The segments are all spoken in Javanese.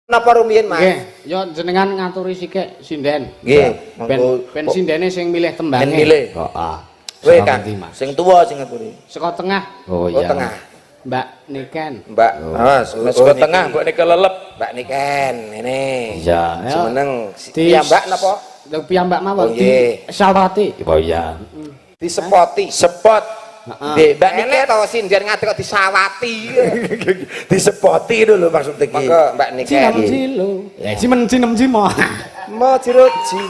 Napa rumiyin, Mas? Nggih, yo jenengan ngaturi sikik sinden. Nggih, Ben monggo. ben sindene sing milih tembange. Ben milih. Heeh. Kowe Kang, sing tuwa sing ngaturi. Saka tengah. Oh Oh, tengah. Mbak Niken. Mbak. Ah, saka tengah mbok nek kelelep. Mbak Niken, ngene. Iya. Jumeneng. Piyambak napa? Lho piyambak mawon Oh, nggih. Salwati. Oh iya. Disepoti. Sepot. Heeh. Nggih, Mbak Enek Niken to sinden ngadeg kok disawati. disepoti dulu maksud iki. Monggo Mbak Niken. Cinem cilo. Ya cimen cinem cimo. Majiroji.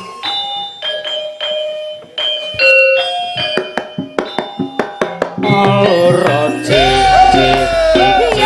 Loro ci ci ci.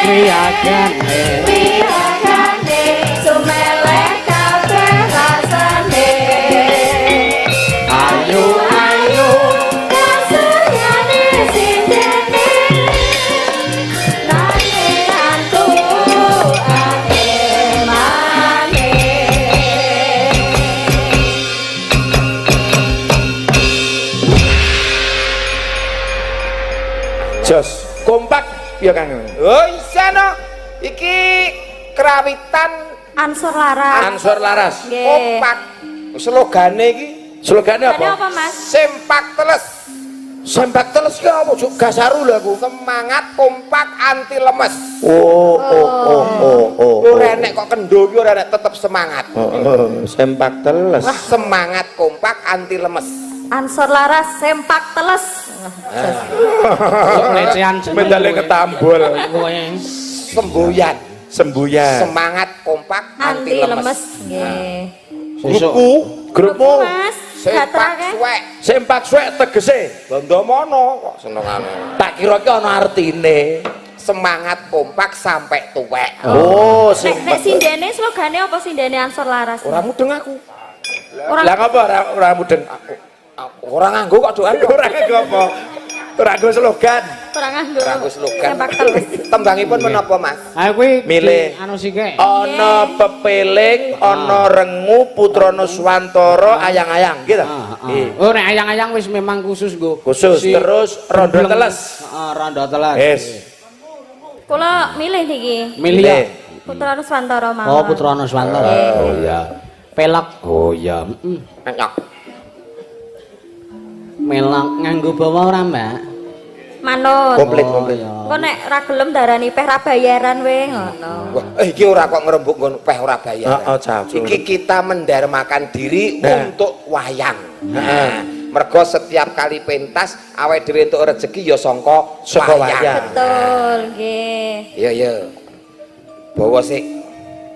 Riyagane. Ayo ayo. Jos, kompak ya Kang. Oh, isa no. Iki krawitan Ansor Laras. Ansor Laras. Nggih. kompak. Slogane iki Slogane Slogane apa? apa, Mas? sempak teles. Sempak teles ki apa? Juk gasaru lho aku. Semangat kompak anti lemes. Oh, oh, oh, oh, oh. Ora enek kok kendo iki ora enek, tetep semangat. Oh, oh, sempak teles. Wah, semangat kompak anti lemes. Ansor Laras sempak teles. Sok lecehan jeneng. Mendale ketambul. Kowe. Semboyan. Semboyan. Semangat kompak anti Anti lemes. lemes. Nggih. Sesuk. Grupku, grupmu Mas, Sempak gatrake. suwek. sempak suwek tegese. Londo mono kok senengane. Tak kira ki ana artine. Semangat kompak sampai tuwek. Oh, Nek nek sempak. sindene slogane apa sindene Ansor Laras? Ora mudeng aku. Ora. Lah ngapa ora mudeng? Ora nganggo kok doan. Ora nganggo apa? Ora nganggo slogan. Ora nganggo. Ora nganggo slogan. Sempak teles. Tembangipun menapa, Mas? Ayo kuwi Milih. anu sikik. Ana pepeling, ana rengu, putra Nuswantara, ayang-ayang gitu. Heeh. Oh nek ayang-ayang wis memang khusus nggo. Khusus Si terus rondo gembleng. teles. Heeh, rondo teles. Yes. Kula milih niki. Milih. ya? Putra Nuswantara mawon. Oh, Putra Nuswantara. Oh iya. Pelak. Oh iya. Heeh. Nyok. Melak nganggo bawa ora, Mbak? Manut. Komplit, Oh, komplit. iya. Engko nek ra gelem darani peh ra bayaran we ngono. Wah, iki ora kok ngrembug nggon peh ora bayar. Heeh, cacu. Iki kita mendarmakan diri Nah. untuk wayang. Nah, mergo setiap kali pentas awake dhewe entuk rezeki ya sangka Saka wayang. wayang. Betul, nggih. Iya, iya. Bawa sik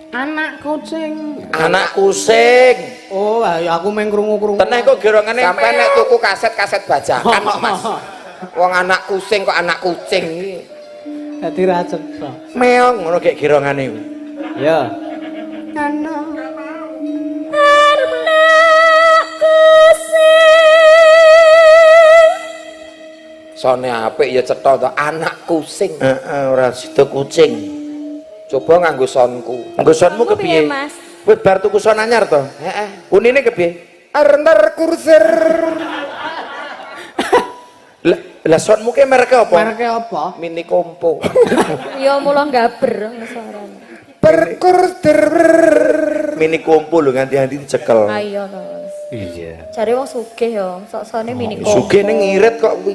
Anak kucing. Anak kusing. Oh, ayo aku meng krungu-krungu. Teneh kok gerongane Sampai nek tuku kaset-kaset bajakan kok, Mas. Wong anak kucing kok anak kucing iki. Dadi ra cetha. meong ngono kayak gerongane kuwi. Ya. Anak kucing. Sone apik ya cetha to, anak kucing. Heeh, ora sida kucing. Coba nganggo sonku. Nggo sonmu Sonmu piye, kepiye? Mas? Wis bar tuku son anyar to? Heeh. Unine kepiye? Arner kurser. Lah, lah sonmu ki merek apa? Merke apa? Mini kompo. Ya mula gaber suarane. Perkurder. Mini kompo lho nganti-nganti dicekel. Ayo to. Mas. Iya. Jare wong sugih ya, sok-sone mini kompo. Sugih ning ngirit kok kuwi.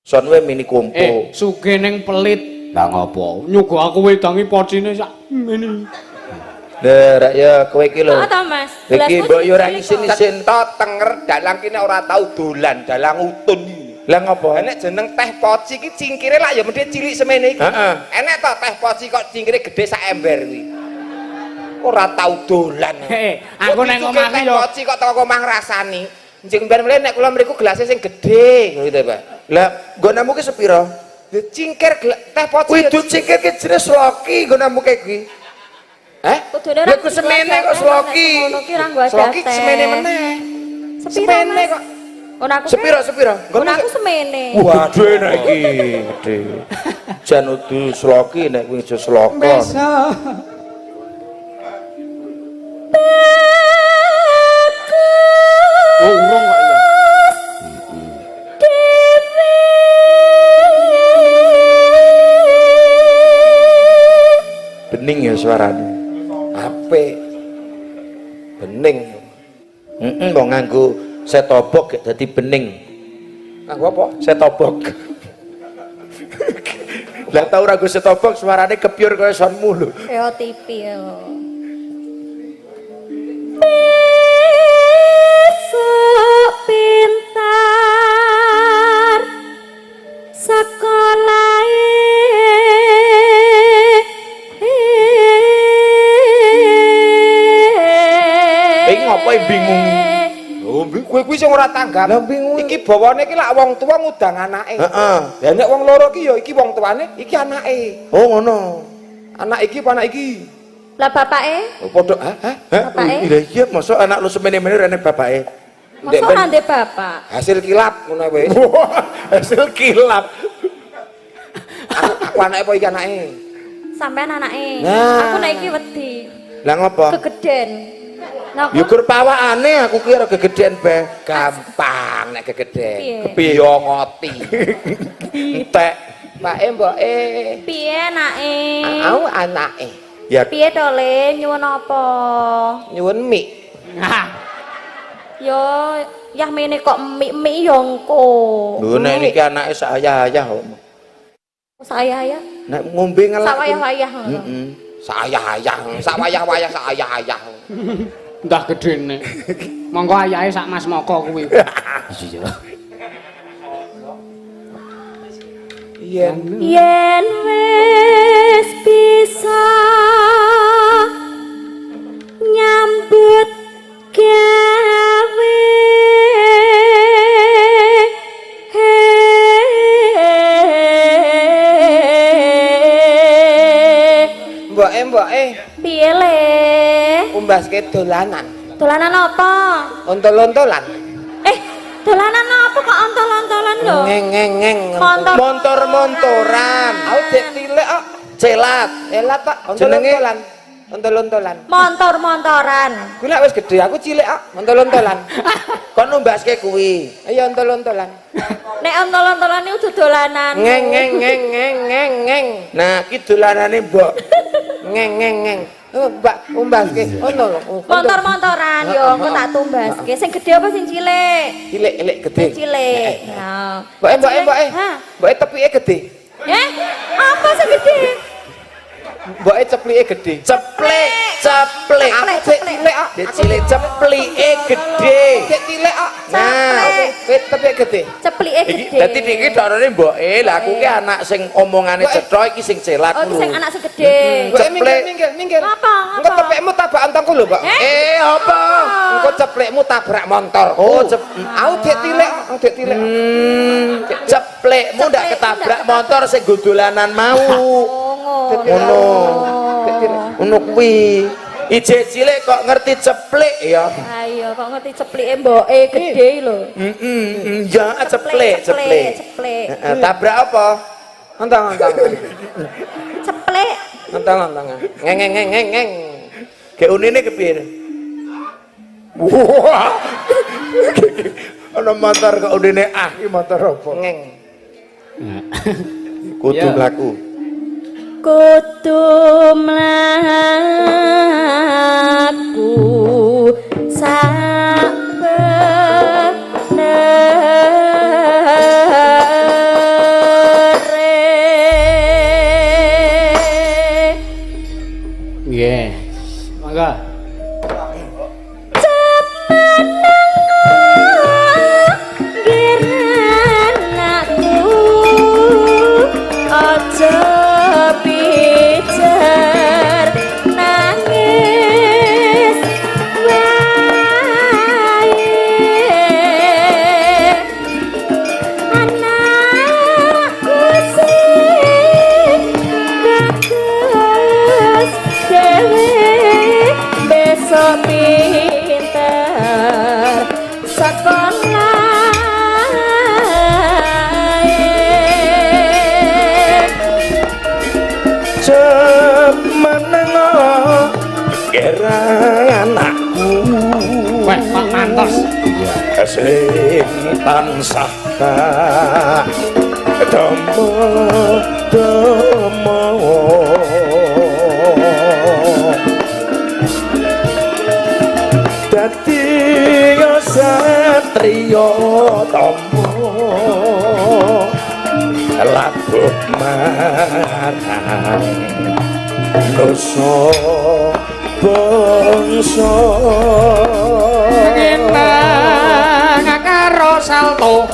Son we mini kompo. Sugih ning pelit. Lah ngopo? Nyugo aku wedangi pocine sak mini. Lah rak ya kowe iki lho. Oh, to, Mas. Iki Gelasku mbok yo ora cilik kok. isin-isin. Cetha tenger dalang ki nek ora tau dolan, dalang utun iki. Lah ngopo? Enek jeneng teh poci ki cingkire lak ya mesti cilik semene iki. Heeh. Enek to teh poci kok cingkire gedhe sak ember kuwi. Ora tau dolan. Heh, aku nang Kok omah teh yo. poci kok teko omah ngrasani. Njing ben mlene nek kula mriku gelase sing gedhe ngono to, Pak. Lah nggonamu ki sepira? Lho cingkir teh poci. Kuwi du cingkir ki jenenge sloki nggonamu kae kuwi. Eh? Kudune Lha ku semene kok sloki. Ngono ki ora nggo Sloki adate. semene meneh. Sepiro, Semene Mas? kok. Ngono aku. Sepiro sepiro? Ngono aku semene. Gede nek iki, gede. Jan udu sloki nek kuwi aja slokon. Besok. Oh, urung kok ya. Bening ya suarane. Apik. Bening. Heeh, mbok nganggo setobok gek dadi bening. Nganggo apa? Setobok. Lah tau ora nggo setobok suarane kepyur kaya sonmu lho. Ya TV yo. Besok pintar sekolahe. Iki ngopo bingung? Oh, kowe kuwi sing ora tanggap. Lah bingung. Iki bawane iki lak wong tuwa ngundang anake. Heeh. Lah nek wong loro ki ya iki wong tuane, iki anake. Oh ngono. Anak iki apa anak iki? Lah bapake? Oh, padha, hah? Hah? Hah? Bapake? Lah iya mosok anak lu semene-mene rene bapake. Mosok ora ndek bapak? Hasil kilap ngono wis. Hasil kilap. Aku anake apa iki anake? Sampean anake. Nah. Aku nek iki wedi. Lah ngopo? Kegeden. Lah Ya gur pawakane aku ki ora gegeden bae. Gampang nek gegeden. Piye? Kepiye? Yo ngoti. Entek. Mbake mboke. Piye anake? Au anake. Ya Piye to Le? Nyuwun apa? Nyuwun mie. Yo, yah mene kok mik-mik yo engko. lho nek niki anake sak ayah-ayah kok. Saya ya. Nek ngombe ngelak. Sak wayah-wayah ngono. Heeh. Sak ayah-ayah, sak wayah-wayah, sak ayah-ayah. Entah gedene. Monggo ayahe sak Mas Moko kuwi. Iya. Yen Yen wis bisa nyambut gawe mboke mboke Piye le? umbaske dolanan. Dolanan apa? Ontol-ontolan. Dolanan apa kok ontol-ontolan lho? Ngeng ngeng ngeng. Montol- Montor-montoran. Aku dek cilik kok. Celat. Elat pak, Jenenge? ontol-ontolan. Ontol-ontolan. Montor-montoran. Kuwi lek wis gedhe, aku cilik kok, ontol-ontolan. Kon numbaske kuwi. Iya ontol-ontolan. Nek ontol-ontolan niku dolanan. Ngeng ngeng ngeng ngeng ngeng ngeng. Nah, ki dolanane mbok. Ngeng ngeng ngeng. Oh, Mbak, umbaske. Ono lho. Montor-montoran yo engko tak tumbaske. Sing gedhe apa sing cilik? Cilik, cilik gedhe. Sing cilik. Nah. Mboke, mboke, mboke. Hah? Mboke tepike gedhe. Eh, apa sing gedhe? Mboke ceplike gedhe. Ceplik, ceplik. Aku cek cilik kok. Dek cilik ceplike gedhe. Cek cilik kok. Nah, Ceplek. Wit tepike gedhe. Ceplike iki gedhe. dadi iki dorone mboke. Lah aku ki anak sing omongane cetha iki sing celat. Oh, iki sing anak sing gedhe. Mboke Ceplek. minggir, minggir, minggir. Ngapa, ngapa? Engko tepikmu tabrak ontongku lho, Mbak. Eh? Eh, apa? Engko ceplikmu tabrak motor. Oh, Aku dek cilik, aku dek cilik. Ceplikmu ndak ketabrak motor sing nggo dolanan mau. Oh, ngono. Ngono. Ngono kuwi. Ije cilik kok ngerti ceplik ya. Ayo, kok ngerti ceplike mboke gedhe lho. Heeh, ya ceplik, ceplik. Ceplik. Heeh, tabrak apa? Ontong, ontong. Ceplik. Ontong, ontong. Ngeng ngeng ngeng ngeng ngeng. Gek unine kepiye? Wah. Ana motor kok unine ah iki motor apa? Ngeng. Kudu Ya. mlaku. Kudu mlaku sak benere. Nggih. Monggo. Aja pijer nangis wae anakku sing bagus dhewe. Erang anakku. Weh, Pak Mantos. Sing tansah tak dama dama dadi satriya tama labuh marang nusa bangsa. Ngenang karo salto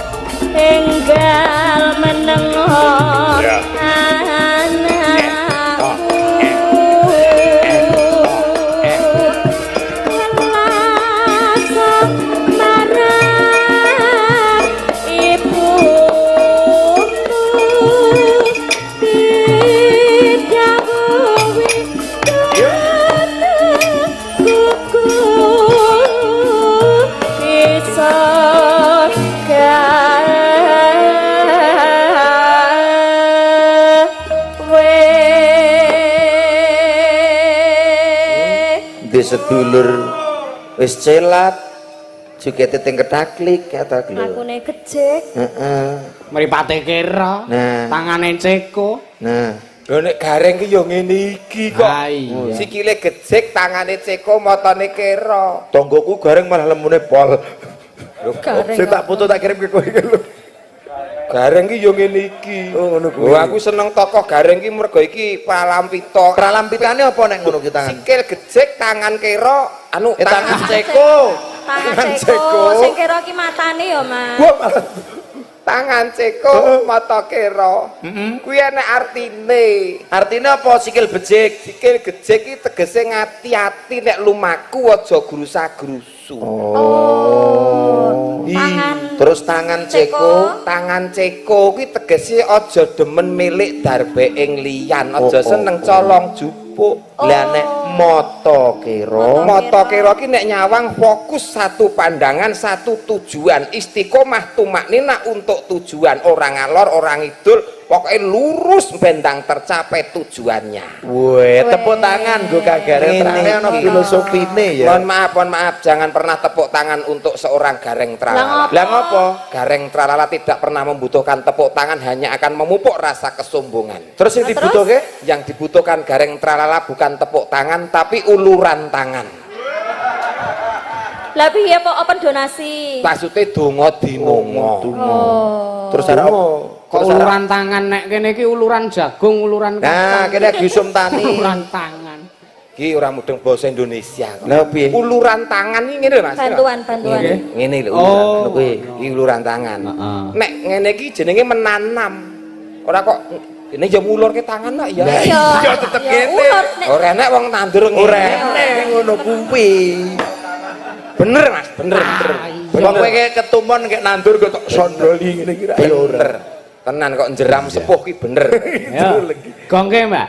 enggal menengo anakku welas marang ibumu didhawuhi kuku iso gawe. Di sedulur wis celat jogete teng ketaklik kata lho. Akune gejek. Heeh. Mripate kira, Nah. tangane ceko. Nah, Lho nek gareng ki ya ngene iki kok. Ha iya. Sikile gejek, tangane ceko, matane kera. Tonggoku gareng malah lemune pol. Gareng. Sing tak foto tak kirim ke kowe iki lho. Gareng ki ya ngene iki. Oh, ngono kuwi. Oh, aku seneng tokoh gareng ki mergo iki pralampita. Pralampitane apa nek ngono ki tangan? Sikil gejek, tangan kera, anu Tangan ceko. Tangan ceko. Sing kira ki matane ya, Mas. Wah, malah tangan ceko, mata kera. Kuwi enek artine. Artine apa sikil bejik? Sikil gejek ki tegese ngati-ati nek lumaku aja grusa-grusu. Oh. Tangan Terus tangan ceko. Tangan ceko kuwi tegese aja demen milik darbe ing liyan, aja Oh, oh, seneng oh. colong jupuk. Lah nek mata kira, Mata kira ki nek nyawang fokus satu pandangan, satu tujuan, istiqomah tumaknina untuk tujuan, ora ngalor, ora ngidul, pokoknya lurus bendang tercapai tujuannya. Weh, tepuk tangan nggo Kang Gareng. Ngene Terane ana iki. filosofine ya. Mohon maaf, jangan pernah tepuk tangan untuk seorang gareng tralala. Lah ngopo? Gareng tralala tidak pernah membutuhkan tepuk tangan, hanya akan memupuk rasa kesombongan. Terus sing Nah, terus? dibutuhke? Yang dibutuhkan gareng tralala bukan tepuk tangan, tapi uluran tangan. Lah piye po open donasi? Maksudnya donga dinonga. Oh. Terus arep Kok uluran tangan nek kene iki uluran jagung, uluran Nah, kacang. kene gisum tani. Uluran tangan. Ki ora mudeng basa Indonesia kok. Lah piye? Uluran tangan iki ngene lho Mas. Bantuan, bantuan. Nggih. Ngene lho Oh. uluran kuwi. Iki uluran tangan. Heeh. Nek ngene iki jenenge menanam. Ora kok ini ya ngulurke tangan kok ya. Iya. Ya tetep Ya, kene. ulur, nek Ora enek wong nandur ngene. Ora enek ngono kuwi. Bener Mas, bener bener. Wong kowe kayak ketumon kayak nandur kok tok sondoli ngene iki ra ya ora. Bener. Tenan kok njeram sepuh ki bener. Ya. Gongke, Mbak.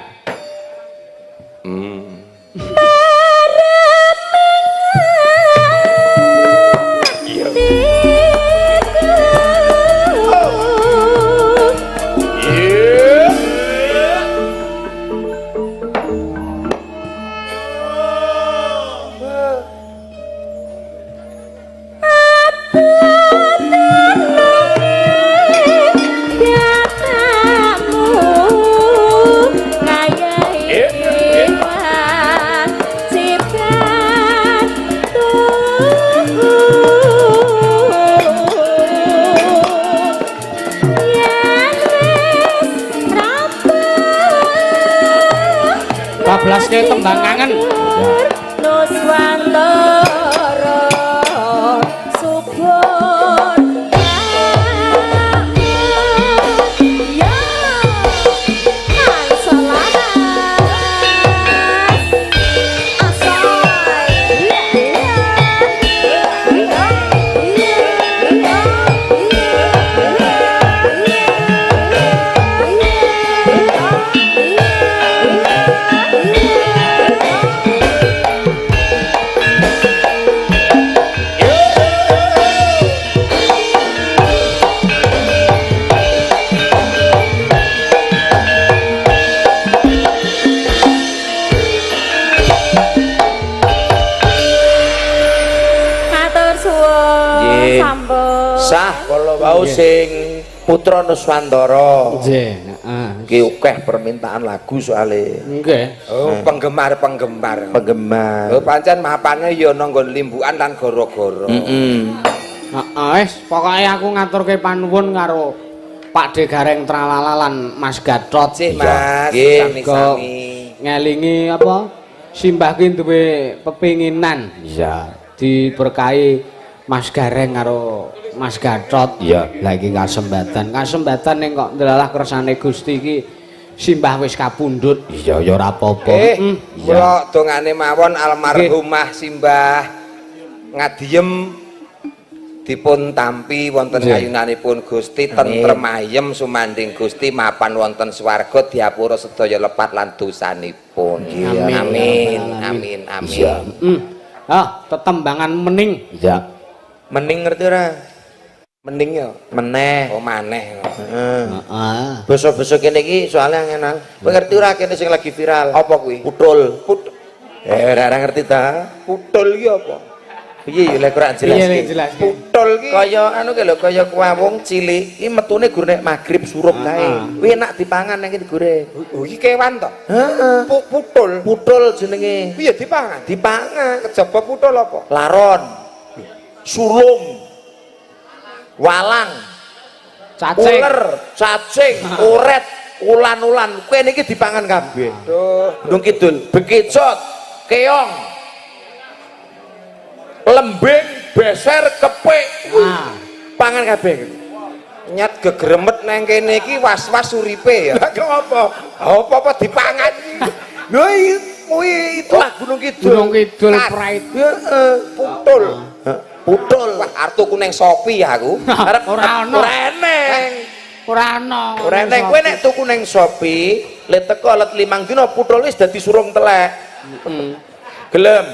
Bablaske tembang kangen. Nuswantara subur ya ansolaras asoy Sah kala wau sing Putra Nuswantara. Nggih, heeh. Ki akeh permintaan lagu soalé. Nggih. Oh, penggemar-penggemar. Penggemar. Oh, pancen mapane ya nang nggon limbukan lan gara-gara. Heeh. Heeh, wis pokoke aku ngaturke panuwun karo Pak De Gareng Tralala lan Mas Gatot. Sih, Mas, sami-sami. Ngelingi apa? Simbah ki duwe pepinginan. Iya, diberkahi Mas Gareng karo Mas Gatot. Iya, lah iki kasembatan. Kasembatan ning kok ndelalah kersane Gusti iki simbah wis kapundhut. Iya, ya ora apa-apa. Kula dongane mawon almarhumah simbah ngadiem dipun tampi wonten ayunanipun Gusti, tentrem ayem sumanding Gusti, mapan wonten swarga, diapura sedaya lepat lan dosanipun. Amin. Amin. Amin. Ah, tetembangan mening. Iya. Mening ngerti ora? Mening ya. Meneh. Oh, maneh. Heeh. Heeh. Basa-basa kene iki soalnya ngenal. Kowe ngerti ora kene sing lagi viral? Apa kuwi? Putul. Putul. Ora ngerti ta? Putul iki apa? Piye ya lek ora jelas. Putul iki kaya anu ki lho, kaya kuawung cilik iki metune gur nek magrib surup kae. Kuwi enak dipangan nek digoreng. Oh, iki kewan to? Heeh. Putul. Putul jenenge. Piye dipangan? Dipangan. Kejaba putul apa? Laron. Sulung. Walang. Cacing. Uler, cacing, oret, ulan-ulan. Kuwi niki dipangan kabeh. Duh, Gunung Kidul, bekicot, keong, lembing, beser, kepik. Pangan kabeh. Nyat gegremet nang kene iki was-was uripe ya. Lah kok apa? Apa-apa dipangan. Lho kuwi itulah Gunung Kidul. Gunung Kidul pride. Heeh, Putul. Putul. Wah, arep tuku nang Shopee aku. Arep ora ono. Ora eneng. Ora ono. Ora eneng. Kowe nek tuku nang Shopee, le teko let 5 dina putul wis dadi surung telek. Heeh. Gelem.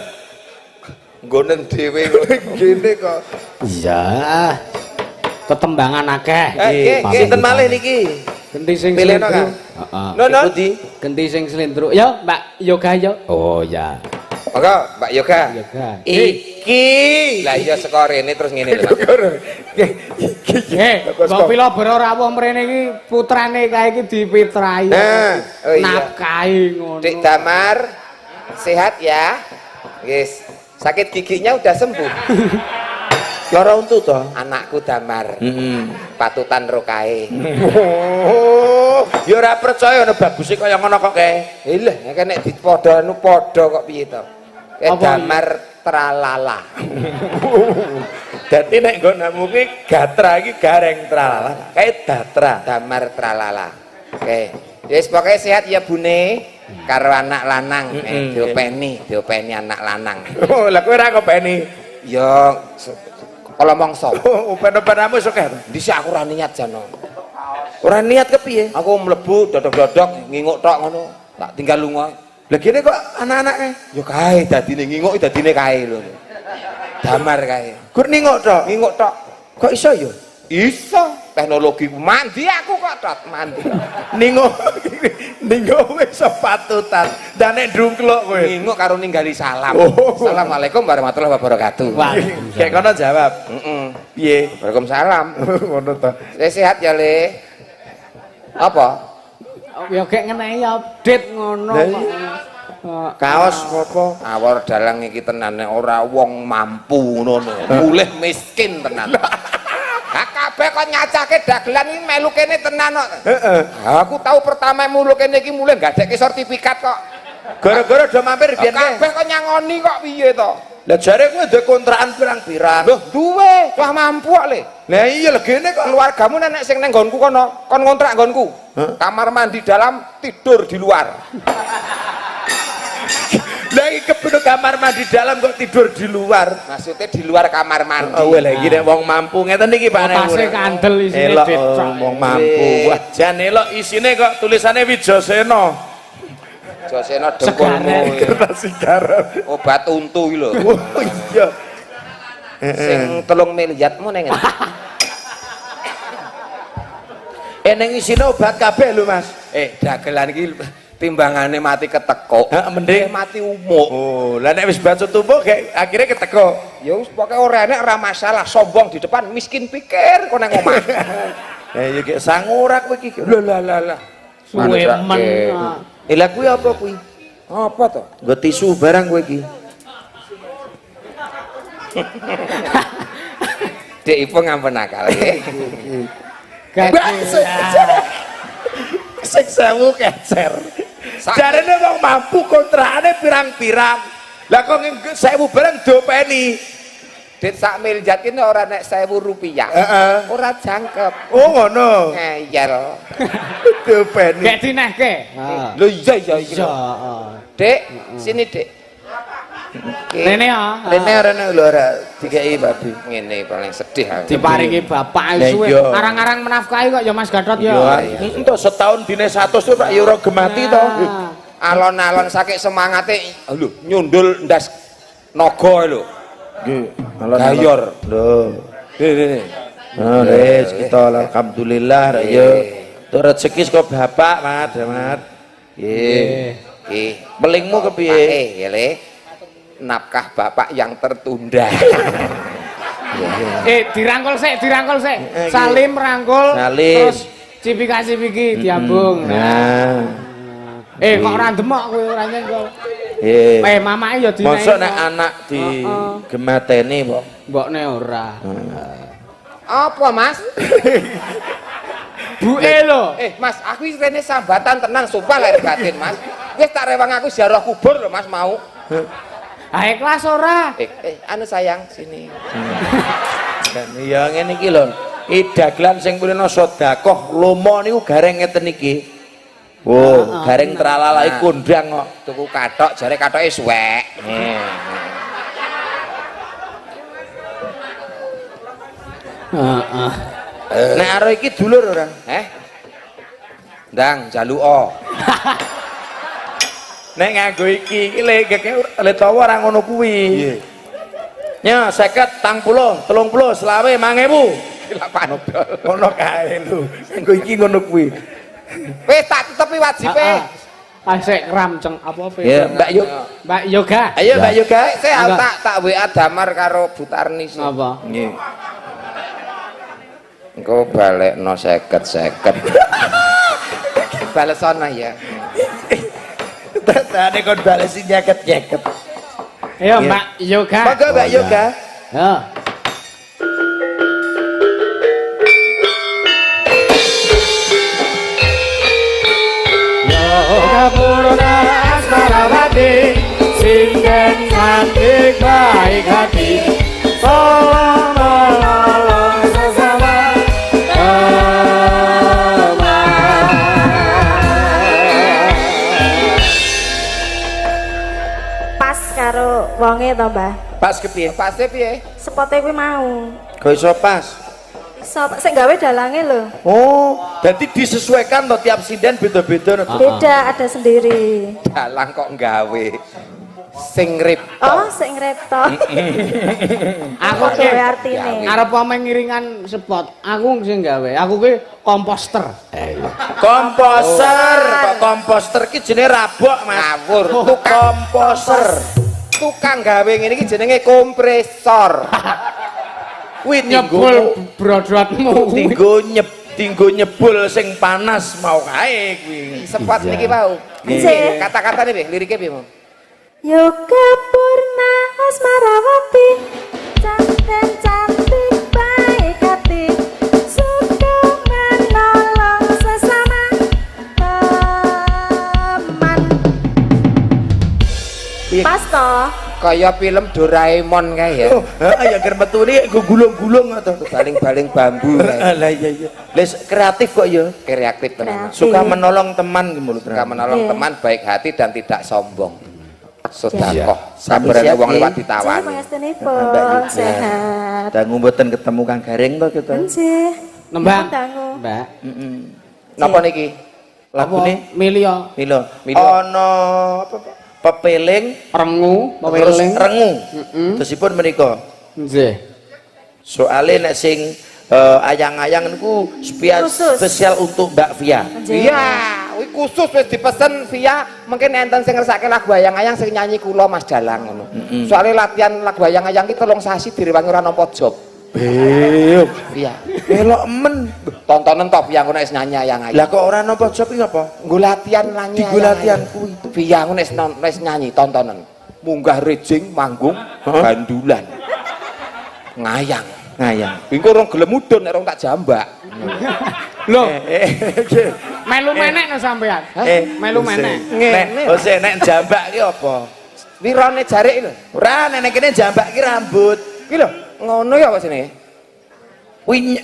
Nggonen dhewe ngene kok. Iya. Tetembangan akeh. Nggih, sinten malih niki? Genti sing slendro. Heeh. No. Genti sing slendro. Yo, Mbak Yoga yo. Oh ya. Monggo, Mbak Yoga. Yoga. Iki. Lah iya saka rene terus ngene lho. Iki. Mbok pila bero rawuh mrene iki putrane kae iki dipitrai. Nah, oh iya. Nafkahi ngono. Dik Damar sehat ya? Yes. Sakit giginya udah sembuh. Lara untu to? Anakku Damar. Heeh. Patutan rokae. Oh, ya ora percaya ana baguse kaya ngono kok kae. Lha nek nek dipadha anu padha kok piye to? Damar Tralala. Dadi nek nggonamu ki gatra iki Gareng Tralala, kae Datra. Damar Tralala. Oke. Wis pokoke sehat ya Bune. Karo anak lanang, diopeni, diopeni anak lanang. Oh, lah kowe ora ngopeni. Ya kala mangsa. Open-openamu wis akeh to. Dhisik aku ora niat jano. Ora niat kepiye? Aku mlebu dodok-dodok nginguk tok ngono, tak tinggal lunga. Lah kene kok anak-anake? Ya kae dadine nginguk dadine kae lho. Damar kae. Gur ninguk tok. Nginguk tok. Kok iso ya? Iso. Teknologi mandi aku kok tok mandi. Ninguk ninguk wis patutan. Dan nek ndungkluk kowe. Nginguk karo ninggali salam. Oh. Assalamualaikum warahmatullahi wabarakatuh. Kayak kono jawab. Heeh. Piye? Waalaikumsalam. Ngono to. Sehat ya, Le. Apa? Ya gek ngenehi update ngono kok. Kaos apa? Awor dalang iki tenan nek ora wong mampu ngono. Mulih miskin tenan. Ha kabeh kok nyacake dagelan iki melu kene tenan kok. Heeh. Aku tahu pertama mulu kene iki mulih gadekke sertifikat kok. Gara-gara do mampir biyen kabeh kok nyangoni kok piye to? Lah jare kowe duwe kontrakan pirang-pirang. Loh, duwe, wah mampu kok le. Lah iya lho gene kok keluargamu nenek sing nang nggonku kono, kon ngontrak nggonku. Kamar mandi dalam, tidur di luar. Lah iki kebeno kamar mandi dalam kok tidur di luar. Maksudnya di luar kamar mandi. Oh lha iki nek wong mampu ngeten iki Pak nek. Pase kandel isine elok wong mampu. Wah jan elok isine kok tulisane Wijasena. Wijasena dengkulmu. Kertas sigaret. Obat untu iki lho. Oh iya. Sing 3 miliarmu ning ngendi? Eneng isine obat kabeh lho Mas. Dagelan iki Timbangane mati ketekuk. Heeh, mending mati umuk. Oh, lah nek wis bacut tumpuk akhirnya ketekuk. Ya wis pokoke ora enek ora masalah, sombong di depan, miskin pikir kok nang omah. Ya gek sangu ora kowe iki. Lho lah lah lah. Suwe men. Lah kuwi apa kuwi? Apa to? Nggo tisu barang kowe iki. Dek Ipo ngampun nakal nggih. Sing sewu kecer. Jarene wong mampu kontrakane pirang-pirang. Lah kok 1000 barang diopeni. Dit sak miliar ki ora nek 1000 rupiah. Heeh. Ora jangkep. Oh ngono. Ngeyel. Diopeni. Gek dinehke. Heeh. Lho iya iya iya. Dek, sini Dek. Rene ya. Rene rene lho ora dikeki babi. Ngene paling sedih aku. Diparingi bapak suwe. Arang-arang menafkahi kok ya Mas Gatot ya. Iya, entuk setahun dine 100 tuh Pak ya ora gemati to. Alon-alon saking semangate lho nyundul ndas naga lho. Nggih, alon-alon. Gayor. Lho. Rene. Nah, wis kita alhamdulillah rek ya. Entuk rezeki saka bapak, Mat, Mat. Nggih. Nggih. Melingmu kepiye? Ya Le. Nafkah bapak yang tertunda. Dirangkul sik, dirangkul sik. Salim rangkul. Salim. Terus cipika-cipiki diambung. Nah. Kok ora ndemok kowe ora nyengkol. Mamake ya dinehi. Mosok nek anak digemateni kok. Mbokne ora. Apa, Mas? Buke lho. Mas, aku iki rene sambatan tenang sumpah lahir batin, Mas. Wis tak rewang aku ziarah kubur lho, Mas, mau. Ah ikhlas ora? Anu sayang sini. Ya ngene iki lho. Iki dagelan sing kulino sedekah lomo niku gareng ngeten iki. Oh, gareng tralalai kondang kok. Tuku kathok jare kathoke suwek. Heeh. Nek aro iki dulur ora? Ndang jaluka. Nek nganggo iki iki le tawa ora ngono kuwi. Piye? Nya 50, 40, 30, 25, 1000. Lah pandol. Ngono kae lho. Nganggo iki ngono kuwi. Wis tak tetepi wajibe. Ah sik ramceng apa piye? Ya, Mbak Yuk. Mbak Yoga. Ayo Mbak Yoga. Sik tak WA Damar karo Bu Tarni. Apa? Nggih. Engko balekno 50-50. Balesono ya. Tatane kon balesi nyeket-nyeket. Ayo Mbak Yoga. Monggo Mbak Yoga. Ya. Yoga Purna Asmarawati, sinden cantik baik hati, tolong menolong sesama teman. Pas karo wonge to, Mbah? Pas kepiye? Pase piye? Sepote kuwi mau. Kok iso pas? Iso sing gawe dalange lho. Oh, jadi disesuaikan to tiap sinden beda-beda. Beda, ada sendiri. Dalang kok gawe sing ripto. Oh, sing ripto. Aku gawe artine. Arep omeng ngiringan spot, aku sing gawe. Aku ki komposter. Komposer, kok komposter ki jenenge rabok, Mas. Ngawur. Tukang komposer. Tukang gawe ngene iki jenenge kompresor. Kuwi nyebul brodotmu. Dinggo nyebul sing panas mau kae kuwi. Spot niki wau. Nggih. Kata-katane piye? Lirike piye, Mo? Yoga Purna Asmarawati, cantik cantik baik hati, suka menolong sesama teman. Pas toh? Kaya film Doraemon kae ya. Oh, heeh ya ger metu iki nggo gulung-gulung to. Baling-baling bambu kae. Lah iya iya. Les kreatif kok ya. Kreatif tenan. Suka menolong teman ki mulut. Suka menolong teman, baik hati dan tidak sombong. Sedekah. Sabarane wong liwat ditawani. Pangestunipun sehat. Dangu mboten ketemu Kang Gareng to kita. Nggih. Nembang. Mbak. Heeh. Napa niki? Lagune Milio. Milo. Ana apa? Pepeling, rengu, pepeling, rengu. Terusipun menika. Nggih. Soale nek sing ayang-ayang niku spesial untuk Mbak Via. Iya, Kuwi khusus wis dipesen via mungkin enten sing ngersake lagu ayang-ayang sing nyanyi kula Mas Dalang ngono. Soale latihan lagu ayang-ayang ki 3 sasi direwangi ora nampa job. Beyuk. Iya. Elok men. Tontonen to via ngono wis nyanyi ayang-ayang. Lah kok ora nampa job iki apa? Nggo latihan nyanyi. Dienggo latihan kuwi. Via ngono wis nyanyi tontonen. Munggah rejing manggung gandulan. Ngayang. Ngayang. Engko rong gelem mudhun nek rong tak jambak. Lho. Melu menek no sampean. Melu menek. Nek ose nek jambak ki apa? Wirone jarik lho. Ora nek kene jambak ki rambut. Ki lho, ngono ya apa jenenge? Kuwi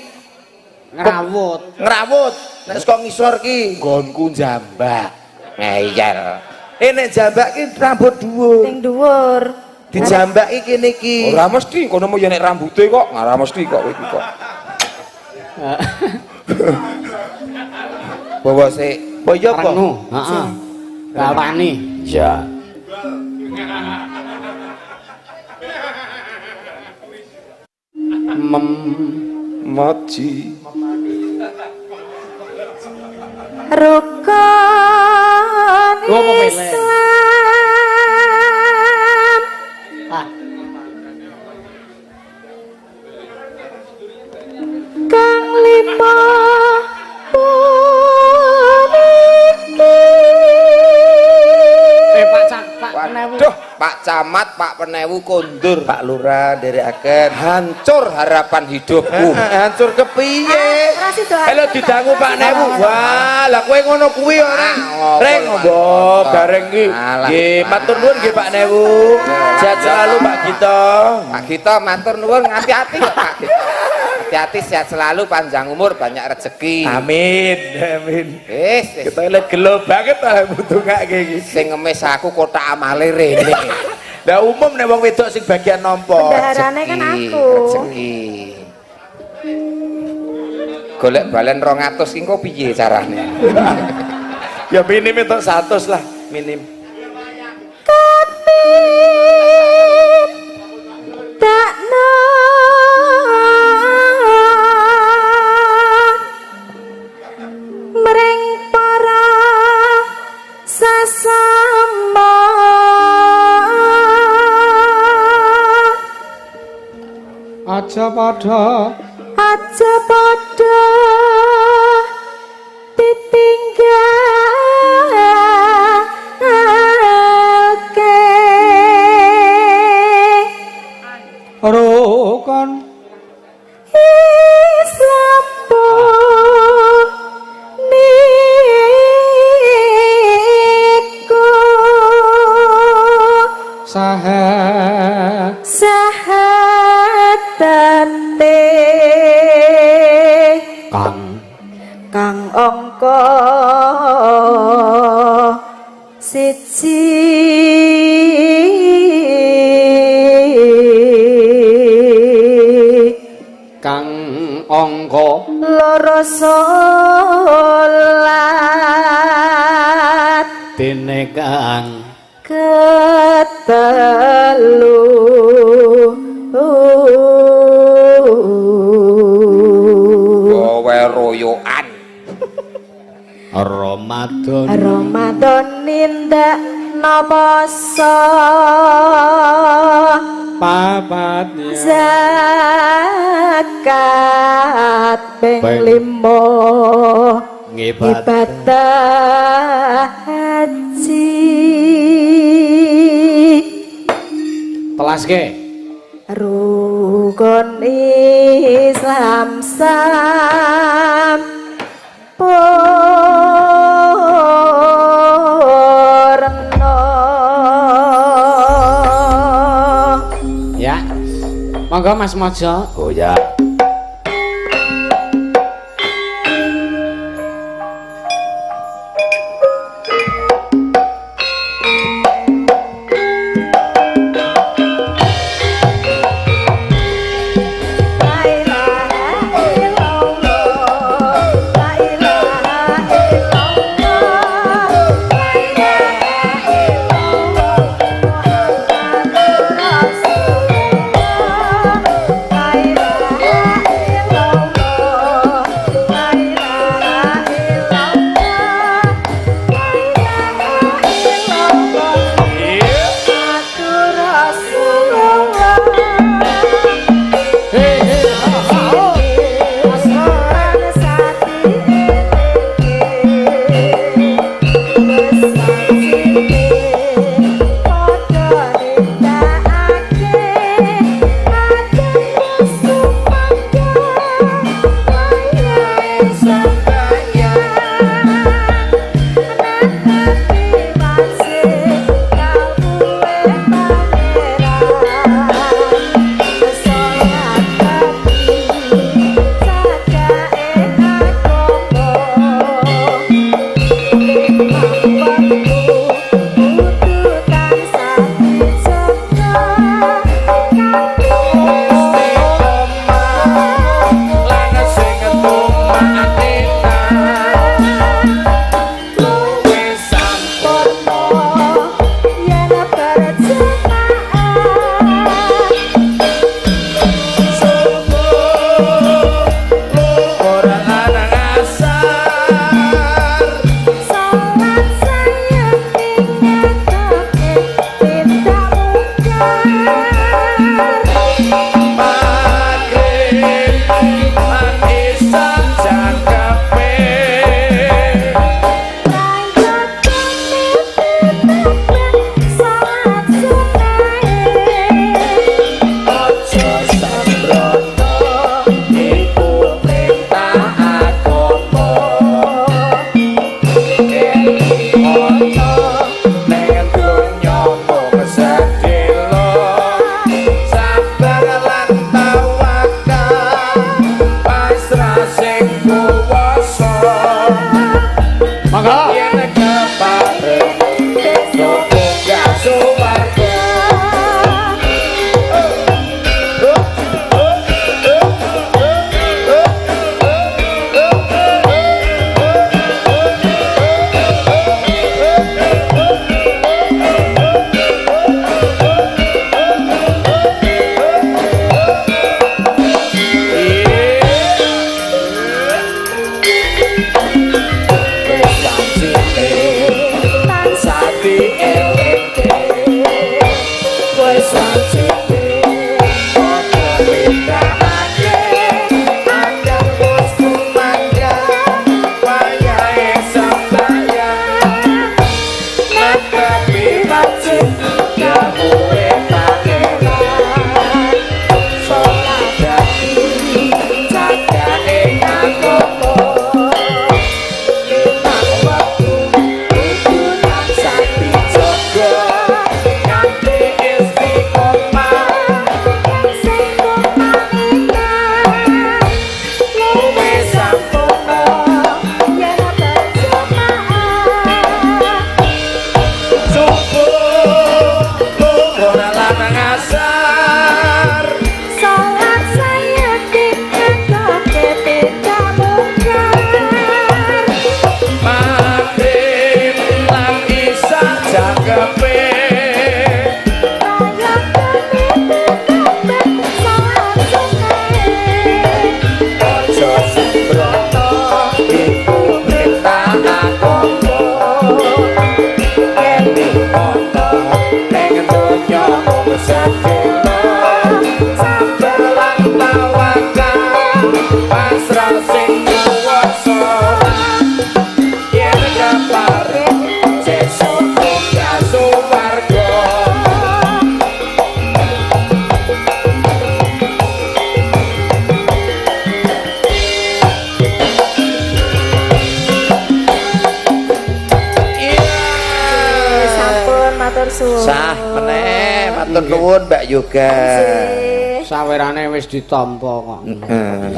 ngrawut. Ngrawut. Nek saka ngisor ki nggonku jambak. Ngeyel. Nek jambak ki rambut dhuwur. Sing dhuwur. Dijambaki kene iki. Ora mesti kono ya nek rambute kok, ora mesti kok iki kok. Bawa sik. Oh iya apa? Heeh. Bawani. Iya. Mem maji. Rukun Islam. Kang lima puniki. Pak Penewu. Waduh, Pak Camat, Pak Penewu kondur. Pak Lurah nderekaken. Hancur harapan hidupku. Hancur kepiye? Halo didangu Pak Newu. Wah, lah kowe ngono kuwi ora. Reng mbok gareng iki. Nggih, matur nuwun nggih Pak Newu. Sehat selalu Pak Gito. Pak Gito matur nuwun, hati-hati kok Pak Gito. Hati-hati, sehat selalu, panjang umur, banyak rezeki. Amin, amin. Wis, kita lek gelo banget lah mutungake iki. Sing ngemis aku kotak amale rene. Lah umum nek wong wedok sing bagian nampa. Bendaharane kan aku. Rezeki. Golek balen 200 ki engko piye carane? Ya minim entuk 100 lah, minim. Dakno mring para sesama. Aja padha, aja padha ditinggalke rukun Islam niku saha sahatate kang kang angka siji kang angka loro salat dene kang ketelu kowe royokan. Ramadan Ramadan nindak poso papatnya zakat ping 5 ngibadah haji. Telaske rukun Islam sampurna. Ya, monggo Mas Mojo. Oh ya. La ilaha Wis wajib padha nindakake andang wis kumandang wayahe sembahyang netepi masjid dawuhe Pangeran salat dadi jagane agama limang wektu kudu tansah dijaga kanthi istiqomah Sing tumakninah luwih sampurna yen berjamaah. Subuh ora lanang asar. Salat sayekti ngetoke tindak mungkar. Maghrib lan isya jangkepe. Kaya peniti kabeh salat sunnahe. Aja sembrono iku perintah agama yen ana ning donya mung sedelo sabar lan tawakal pasrah sing kuwasa yen kepareng sesuk munggah swarga. Sampun, matur suwun. Sah meneh, matur nuwun, Mbak Yoga. Nggih. Sawerane wis ditampa kok. Heeh.